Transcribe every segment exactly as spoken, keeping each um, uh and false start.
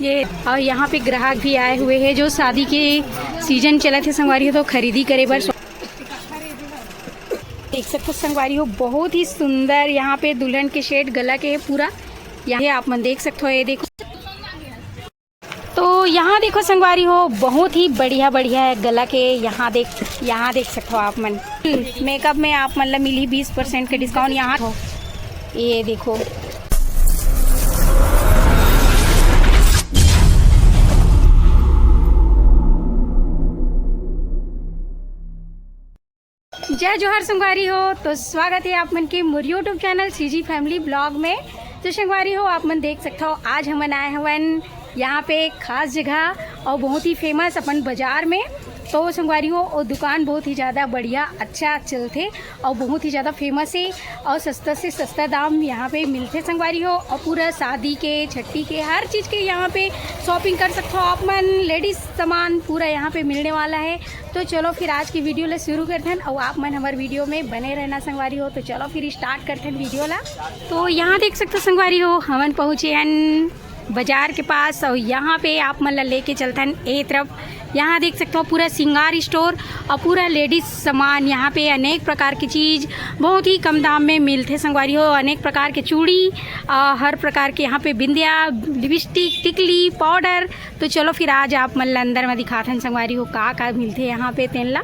ये, और यहाँ पे ग्राहक भी आए हुए हैं जो शादी के सीजन चलत हे संगवारी हो, तो खरीदी करे बर। देख सकते हो संगवारी हो, बहुत ही सुंदर यहाँ पे दुल्हन के सेट गला के है पूरा। यहाँ आप मन देख सकते हो, ये देखो। तो यहाँ देखो संगवारी हो, बहुत ही बढ़िया बढ़िया है गला के। यहाँ देख, यहाँ देख सकते हो आप मन। मेकअप में आप मन ला मिली बीस परसेंट के डिस्काउंट। यहाँ हो, ये देखो। जय जोहार संगवारी हो, तो स्वागत है आप मन के मोर YouTube channel CG family blog में। तो संगवारी हो, आप मन देख सकते हो, आज हमन आए हवन यहाँ पे एक खास जगह और बहुत ही फेमस अपन बाजार में। तो संगवारी हो, वो दुकान बहुत ही ज़्यादा बढ़िया, अच्छा चलथे और बहुत ही ज़्यादा फेमस है और सस्ता से सस्ता दाम यहाँ पे मिलथे संगवारी हो। और पूरा शादी के, छट्टी के, हर चीज़ के यहाँ पे शॉपिंग कर सकते हो आप मन। लेडीज सामान पूरा यहाँ पे मिलने वाला है। तो चलो फिर आज की वीडियो ला शुरू करथन और आप मन हमार वीडियो में बने रहना संगवारी हो। तो चलो फिर स्टार्ट करथन वीडियो ला। तो यहाँ देख सकते हो संगवारी हो, हमन पहुँचे हन बाजार के पास और यहाँ पे आप मन ला लेके चलथन ए तरफ। यहाँ देख सकते हो पूरा श्रृंगार स्टोर और पूरा लेडीज सामान। यहाँ पे अनेक प्रकार की चीज़ बहुत ही कम दाम में मिलथे संगवारी हो। अनेक प्रकार के चूड़ी, आ, हर प्रकार के यहाँ पे बिंदिया, लिपस्टिक, टिकली, पाउडर। तो चलो फिर आज आप मन ला अंदर में दिखाथन संगवारी हो का का मिलथे यहाँ पे तेन ला।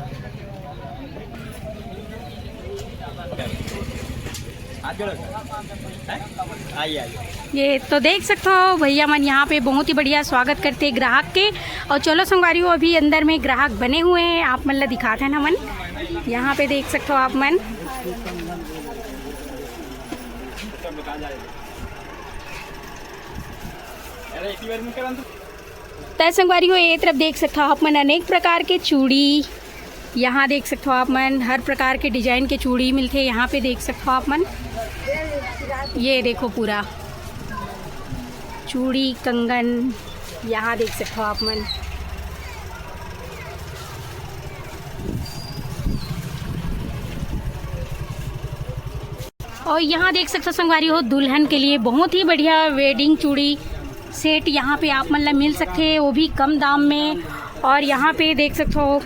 आइए, आइए। ये तो देख सकते हो भैया मन यहाँ पे बहुत ही बढ़िया स्वागत करते हैं ग्राहक के। और चलो संगवारी हो, अभी अंदर में ग्राहक बने हुए हैं, आप मन ला दिखाथन हमन। यहाँ पे देख सकते हो आप मन। तय संगवारी हो, ये तरफ देख सकते हो आप मन अनेक प्रकार के चूड़ी। यहाँ देख सकते हो आप मन हर प्रकार के डिजाइन के चूड़ी मिलथे। यहाँ पे देख सकते हो आप मन, ये देखो पूरा चूड़ी कंगन, यहाँ देख सकते हो आप मन। और यहाँ देख सकते हो संगवारी हो, दुल्हन के लिए बहुत ही बढ़िया वेडिंग चूड़ी सेट यहाँ पे आप मन ला मिल सकते हैं, वो भी कम दाम में। और यहाँ पे देख सकते हो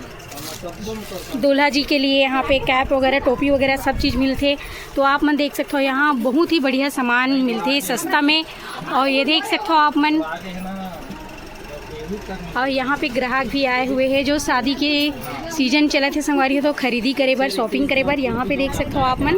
दूल्हा जी के लिए यहाँ पे कैप वगैरह, टोपी वगैरह सब चीज़ मिलथे। तो आप मन देख सकते हो यहाँ बहुत ही बढ़िया सामान मिलथे सस्ता में। और ये देख सकते हो आप मन, और यहाँ पे ग्राहक भी आए हुए हैं जो शादी के सीजन चलत हे संगवारी हो, तो खरीदी करे बर, शॉपिंग करे बर। यहाँ पे देख सकते हो आप मन।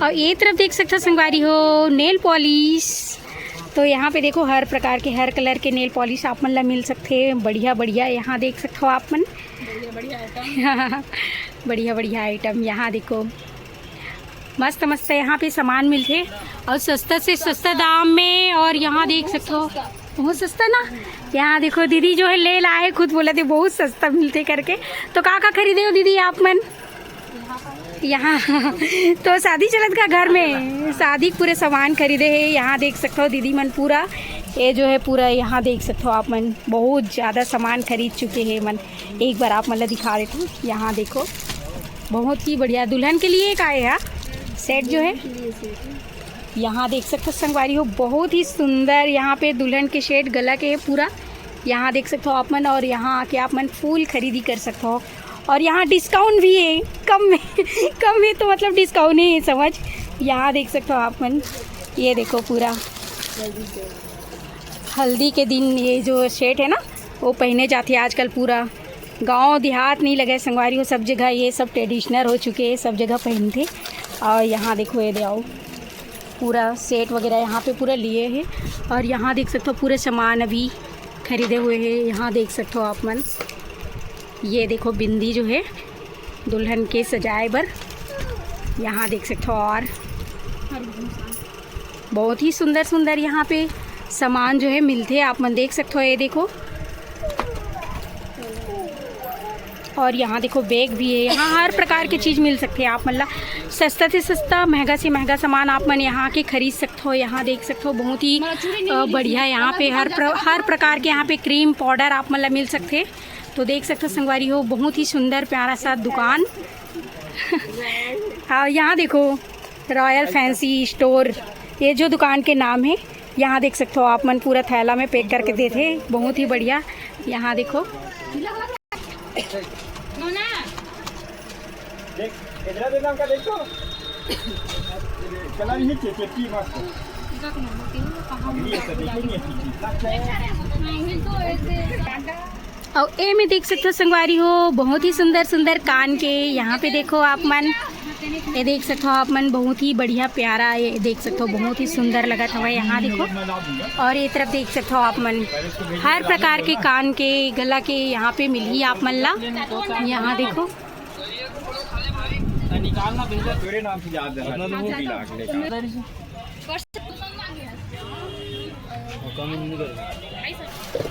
और ये तरफ देख सकते हो संगवारी हो, नेल पॉलिश। तो यहाँ पे देखो हर प्रकार के, हर कलर के नेल पॉलिश आप मन ला मिल सकते हैं, बढ़िया बढ़िया। यहाँ देख सकते हो आप मन बढ़िया बढ़िया आइटम। यहाँ देखो मस्त मस्त यहाँ पे सामान मिलथे और सस्ता से सस्ता दाम में। और यहाँ देख सकते हो बहुत सस्ता ना। यहाँ देखो दीदी जो है ले लाए, खुद बोला थे बहुत सस्ता मिलथे करके। तो का का खरीदे हो दीदी आप मन? यहाँ तो शादी चलत का घर में, शादी के पूरे सामान खरीदे है। यहाँ देख सकते हो दीदी मन पूरा, ये जो है पूरा, यहाँ देख सकते हो आप मन बहुत ज़्यादा सामान खरीद चुके हैं मन। एक बार आप मन ला दिखा देती हूँ। यहाँ देखो बहुत ही बढ़िया दुल्हन के लिए एक आए है सेट जो है। यहाँ देख सकते हो संगवारी हो बहुत ही सुंदर यहाँ पे दुल्हन के सेट गला के है पूरा। यहाँ देख सकते हो आप मन, और यहाँ आके आप मन फुल खरीदी कर सकते हो। और यहाँ डिस्काउंट भी है, कम में कम में तो मतलब डिस्काउंट ही है समझ। यहाँ देख सकते हो आप मन, ये देखो पूरा हल्दी के दिन ये जो सेट है ना, वो पहने जाते हैं आजकल। पूरा गांव देहात नहीं लगे संगवारी हो, सब जगह ये सब ट्रेडिशनल हो चुके हैं, सब जगह पहनते। और यहाँ देखो, ये दे आओ, पूरा सेट वगैरह यहाँ पे पूरा लिए हैं। और यहाँ देख सकते हो पूरे सामान अभी खरीदे हुए हैं। यहाँ देख सकते हो आप मन, ये देखो बिंदी जो है दुल्हन के सजाए बर, यहाँ देख सकते हो। और बहुत ही सुंदर सुंदर यहाँ पे सामान जो है मिलते हैं, आप मन देख सकते हो। ये देखो, और यहाँ देखो, बैग भी है। यहाँ हर प्रकार के चीज मिल सकथे आप मन ला। सस्ता से सस्ता, महंगा से महंगा सामान आप मन यहाँ के खरीद सकथो। यहाँ देख सकथो, बहुत ही अ, बढ़िया यहाँ पे हर प्र, हर प्रकार के यहाँ पे क्रीम पाउडर आप मन ला मिल सकथे। तो देख सकथो संगवारी हो, बहुत ही सुंदर प्यारा सा दुकान। और यहाँ देखो, रॉयल फैंसी स्टोर, ये जो दुकान के नाम है। यहाँ देख सकथो आप मन, पूरा थैला में पैक करके देथे, बहुत ही बढ़िया। यहाँ देखो, देख, इधर देख, हमका देख तो। कलर ही चेक की मस्त। ये तो देखेंगे, ठीक है। और ए में देख सकथो संगवारी हो, बहुत ही सुंदर सुंदर कान के। यहाँ पे देखो आप मन, ये देख सकथो आप मन, बहुत ही बढ़िया प्यारा, ये देख सकथो, बहुत ही सुंदर लगत हवय। यहाँ देखो, और ये तरफ देख सकथो आप मन, हर प्रकार के कान के, गला के यहाँ पे मिलही आप मन ला। यहाँ देखो, निकालना भैया, तेरे नाम से याद है।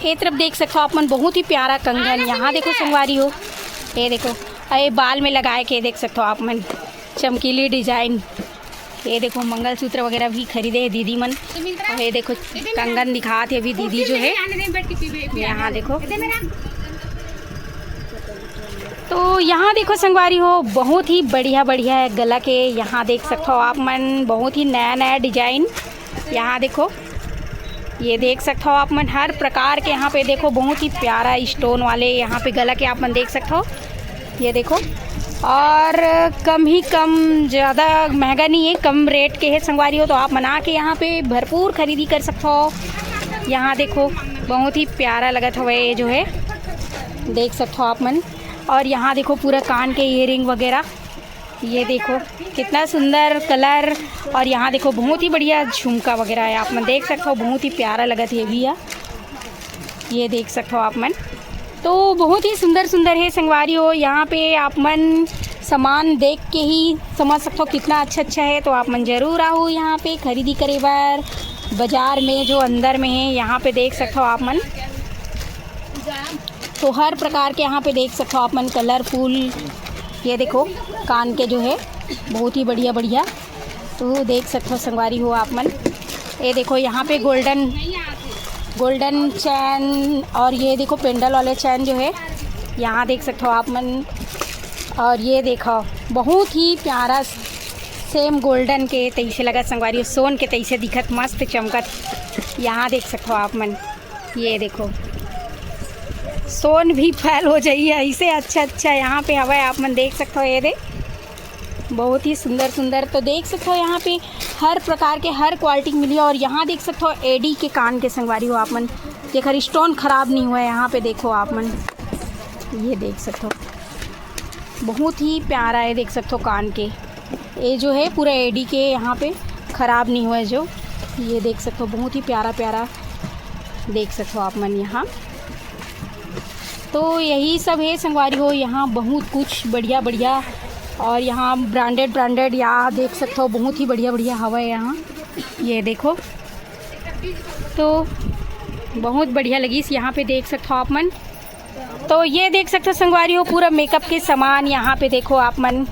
ये तरफ देख सकथो आप मन, बहुत ही प्यारा कंगन। यहाँ देखो संगवारी हो, ये देखो, ये बाल में लगाए के देख सकथो आप मन, चमकीली डिजाइन। ये देखो, मंगलसूत्र वगैरह भी खरीदे है दीदी मन। और ये देखो, कंगन दिखात है अभी दीदी जो है। यहाँ देखो, तो यहाँ देखो संगवारी हो, बहुत ही बढ़िया बढ़िया है गला के। यहाँ देख सकथो आप मन, बहुत ही नया नया डिजाइन। यहाँ देखो, ये देख सकथो आप मन, हर प्रकार के यहाँ पे देखो, बहुत ही प्यारा स्टोन वाले यहाँ पे गला के आप मन देख सकथो। ये देखो, और कम ही कम, ज़्यादा महंगा नहीं है, कम रेट के है संगवारी हो, तो आप मन आके यहाँ पे भरपूर खरीदी कर सकथो। यहाँ देखो, बहुत ही प्यारा लगत हवे ये जो है, देख सकथो आप मन। और यहाँ देखो, पूरा कान के ईयरिंग वगैरह, ये देखो कितना सुंदर कलर। और यहाँ देखो, बहुत ही बढ़िया झुमका वगैरह है, आप मन देख सकथो, बहुत ही प्यारा लगत है भैया। ये देख सकथो आप मन, तो बहुत ही सुंदर सुंदर है संगवारी हो। यहाँ पे आप मन सामान देख के ही समझ सकथो कितना अच्छा अच्छा है। तो आप मन जरूर आओ यहाँ पे खरीदी करे बर, बाजार में जो अंदर में है, यहाँ पे देख सकथो आप मन। तो हर प्रकार के यहाँ पे देख सकथो आप मन, कलरफुल। ये देखो, कान के जो है, बहुत ही बढ़िया बढ़िया। तो देख सकथो संगवारी हो आप मन, ये देखो, यहाँ पे गोल्डन, गोल्डन चैन, और ये देखो, पेंडल वाले चैन जो है, यहाँ देख सकथो आप मन। और ये देखो, बहुत ही प्यारा, सेम गोल्डन के तैसे लगत संगवारी हो, सोन के तैसे दिखत, मस्त चमकत। यहाँ देख सकथो आप मन, ये देखो, सोन भी फैल हो जाइए ऐसे। अच्छा अच्छा यहाँ पे हवा है, आप मन देख सकथो। ये दे, बहुत ही सुंदर सुंदर। तो देख सकथो, यहाँ पे हर प्रकार के, हर क्वालिटी मिली। और यहाँ देख सकथो, एडी के कान के संगवारी हो आप मन, जेकर स्टोन खराब नहीं हुआ है। यहाँ पे देखो आप मन, ये देख सकथो, बहुत ही प्यारा है, देख सकथो कान के। ये जो है पूरा एडी के यहाँ पे खराब नहीं हुआ है जो, ये देख सकथो, बहुत ही प्यारा प्यारा देख सकथो आप मन यहाँ। तो यही सब है संगवारी हो, यहाँ बहुत कुछ बढ़िया बढ़िया, और यहाँ ब्रांडेड ब्रांडेड यहाँ देख सकथो, बहुत ही बढ़िया बढ़िया हवा है यहाँ। ये देखो, तो बहुत बढ़िया लगिस। यहाँ पे देख सकथो आप मन, तो ये देख सकथो संगवारी हो, पूरा मेकअप के सामान यहाँ पे देखो आप मन।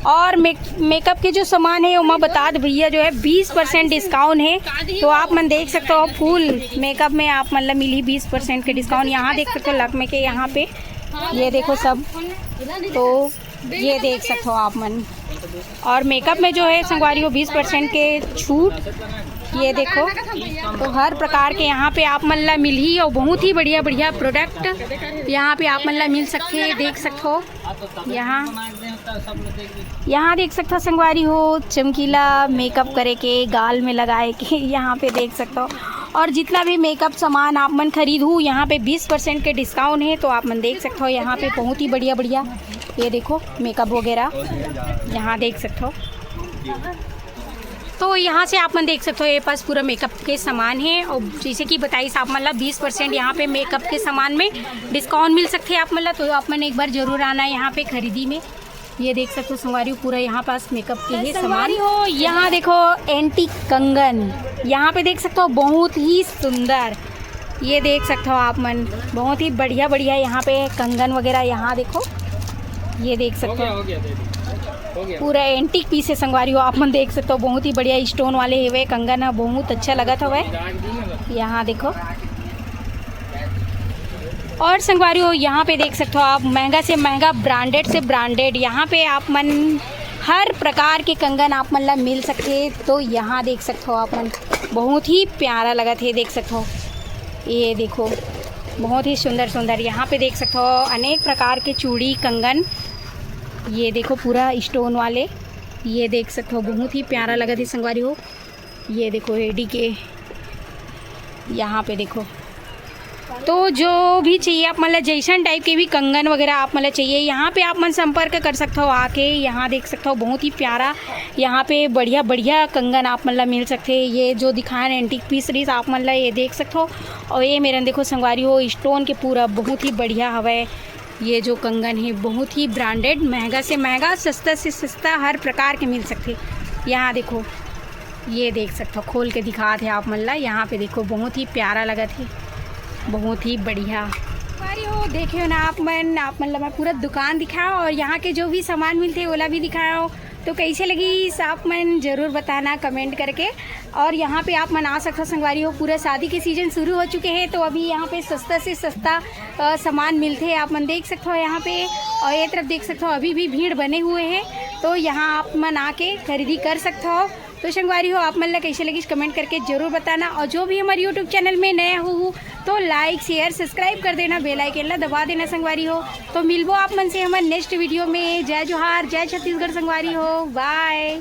और मेक मेकअप के जो सामान है, ओमा बता दे भैया, जो है बीस परसेंट डिस्काउंट है। तो आप मन देख सकते हो, फुल मेकअप में आप मन ला मिली बीस परसेंट के डिस्काउंट। यहाँ देख सकते हो लकमे के, यहाँ पे ये देखो सब, तो ये देख सकते हो आप मन। और मेकअप में जो है संगवारी हो, बीस परसेंट के छूट। ये देखो, तो हर प्रकार के यहाँ पे आप मन ला मिलही, और बहुत ही बढ़िया बढ़िया प्रोडक्ट यहाँ पे आप मन ला मिल सकथे। देख सकते हो यहाँ, यहाँ देख सकते हो संगवारी हो, चमकीला मेकअप करे के, गाल में लगाए के, यहाँ पे देख सकते हो। और जितना भी मेकअप सामान आप मन खरीदहू, यहाँ पे बीस परसेंट के डिस्काउंट है। तो आप मन देख सकते हो यहाँ पे बहुत ही बढ़िया बढ़िया, ये देखो, मेकअप वगैरह यहाँ देख सकते हो। तो यहाँ से आप मन देख सकते हो, ये पास पूरा मेकअप के सामान है। और जैसे कि बताइस आप मन ला, बीस परसेंट यहाँ पे मेकअप के सामान में डिस्काउंट मिल सकथे आप मन ला। तो आप मन एक बार जरूर आना यहाँ पे खरीदी में। ये देख सकते हो संगवारी हो, पूरा यहाँ पास मेकअप के ही सामान। संगवारी हो, यहाँ देखो, एंटीक कंगन, यहाँ पे देख सकते हो, बहुत ही सुंदर। ये देख सकते हो आप मन, बहुत ही बढ़िया बढ़िया यहाँ पे कंगन वगैरह। यहाँ देखो, ये देख सकते हो, पूरा एंटीक पीस है संगवारी हो। आप मन देख सकते हो, बहुत ही बढ़िया स्टोन वाले हवे कंगन ह, बहुत अच्छा लगत हवे। यहाँ देखो, और संगवारी हो, यहाँ पे देख सकते हो आप, महंगा से महंगा, ब्रांडेड से ब्रांडेड, यहाँ पे आप मन हर प्रकार के कंगन आप मन ला मिल सकथे। तो यहाँ देख सकते हो आप मन, बहुत ही प्यारा लगत हे, देख सकते हो, ये देखो, बहुत ही सुंदर सुंदर। यहाँ पे देख सकते हो अनेक प्रकार के चूड़ी कंगन, ये देखो पूरा स्टोन वाले, ये देख सकते हो, बहुत ही प्यारा लगत हे संगवारी हो। ये देखो एडी के, यहाँ पे देखो, तो जो भी चाहिए आप मन ला, जैसन टाइप के भी कंगन वगैरह आप मन ला चाहिए, यहाँ पे आप मन संपर्क कर सकते हो आके। यहाँ देख सकते हो बहुत ही प्यारा, यहाँ पे बढ़िया बढ़िया कंगन आप मन ला मिल सकते हैं। ये जो दिखाए एंटीक पीस रहीस आप मन ला, ये देख सकते हो। और ये मेरन देखो संगवारी हो, स्टोन के पूरा बहुत ही बढ़िया हवय। ये जो कंगन है बहुत ही ब्रांडेड, महंगा से महंगा, सस्ता से सस्ता, हर प्रकार के मिल सकते। यहाँ देखो, ये देख सकते हो, खोल के दिखात हे आप मन ला। यहाँ पे देखो, बहुत ही प्यारा लगत हे, बहुत ही बढ़िया। संगवारी हो, देखे हो ना आप मन, आप मन ला मैं पूरा दुकान दिखाओ और यहाँ के जो भी सामान मिलते ओला भी दिखाओ। तो कैसे लगिस आप मन जरूर बताना कमेंट करके। और यहाँ पे आप मन आ सकते हो संगवारी हो, पूरा शादी के सीजन शुरू हो चुके हैं, तो अभी यहाँ पे सस्ता से सस्ता अ, सामान मिलते हैं, आप मन देख सकते हो यहाँ पे। और ये तरफ देख सकते हो, अभी भी भीड़ बने हुए हैं, तो यहाँ आप मन आके खरीदी कर सकते हो। तो संगवारी हो, आप मन ला कैसे लगिस कमेंट करके जरूर बताना, और जो भी हमारे यूट्यूब चैनल में नया हो तो लाइक शेयर सब्सक्राइब कर देना, बेल आइकन ला दबा देना संगवारी हो। तो मिलबो आप मन से हमारे नेक्स्ट वीडियो में। जय जोहार, जय छत्तीसगढ़ संगवारी हो, बाय।